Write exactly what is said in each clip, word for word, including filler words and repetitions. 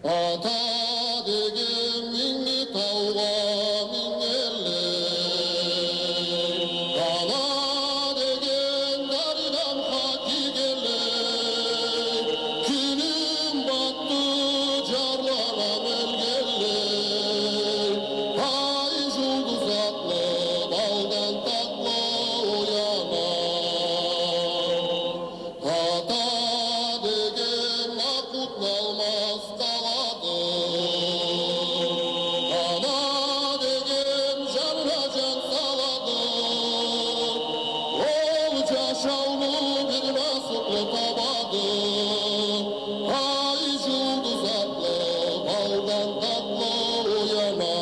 Ата деген минги таугъа мингенлей, ана деген даридамха тийгенлей, кюнюм батды, джарланам ёлгенлей. Ай, джулдуз атлы, балдан татлы уяна. Ата деген акъутналмаз къалады. Ана деген джанына джан салады. Ол джашауну бир насыблы табады. Ай, джулдуз атлы, балдан татлы уяна.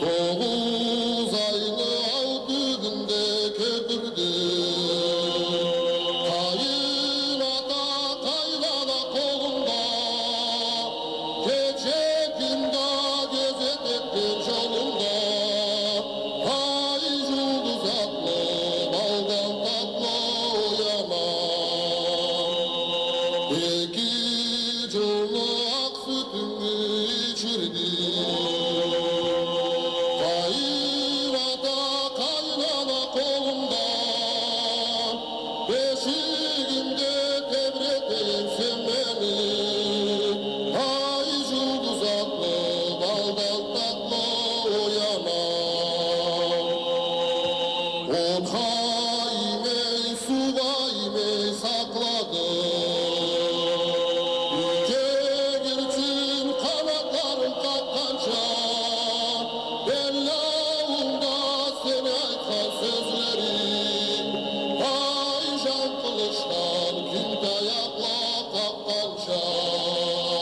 Тогъуз айны ал тюбюнде кётюрдю. Къайын ата, къайын ана къолунда, кече-кюн да кёзет этген джолунда. Ай, джулдуз атлы, балдан татлы уяна. Эки джолну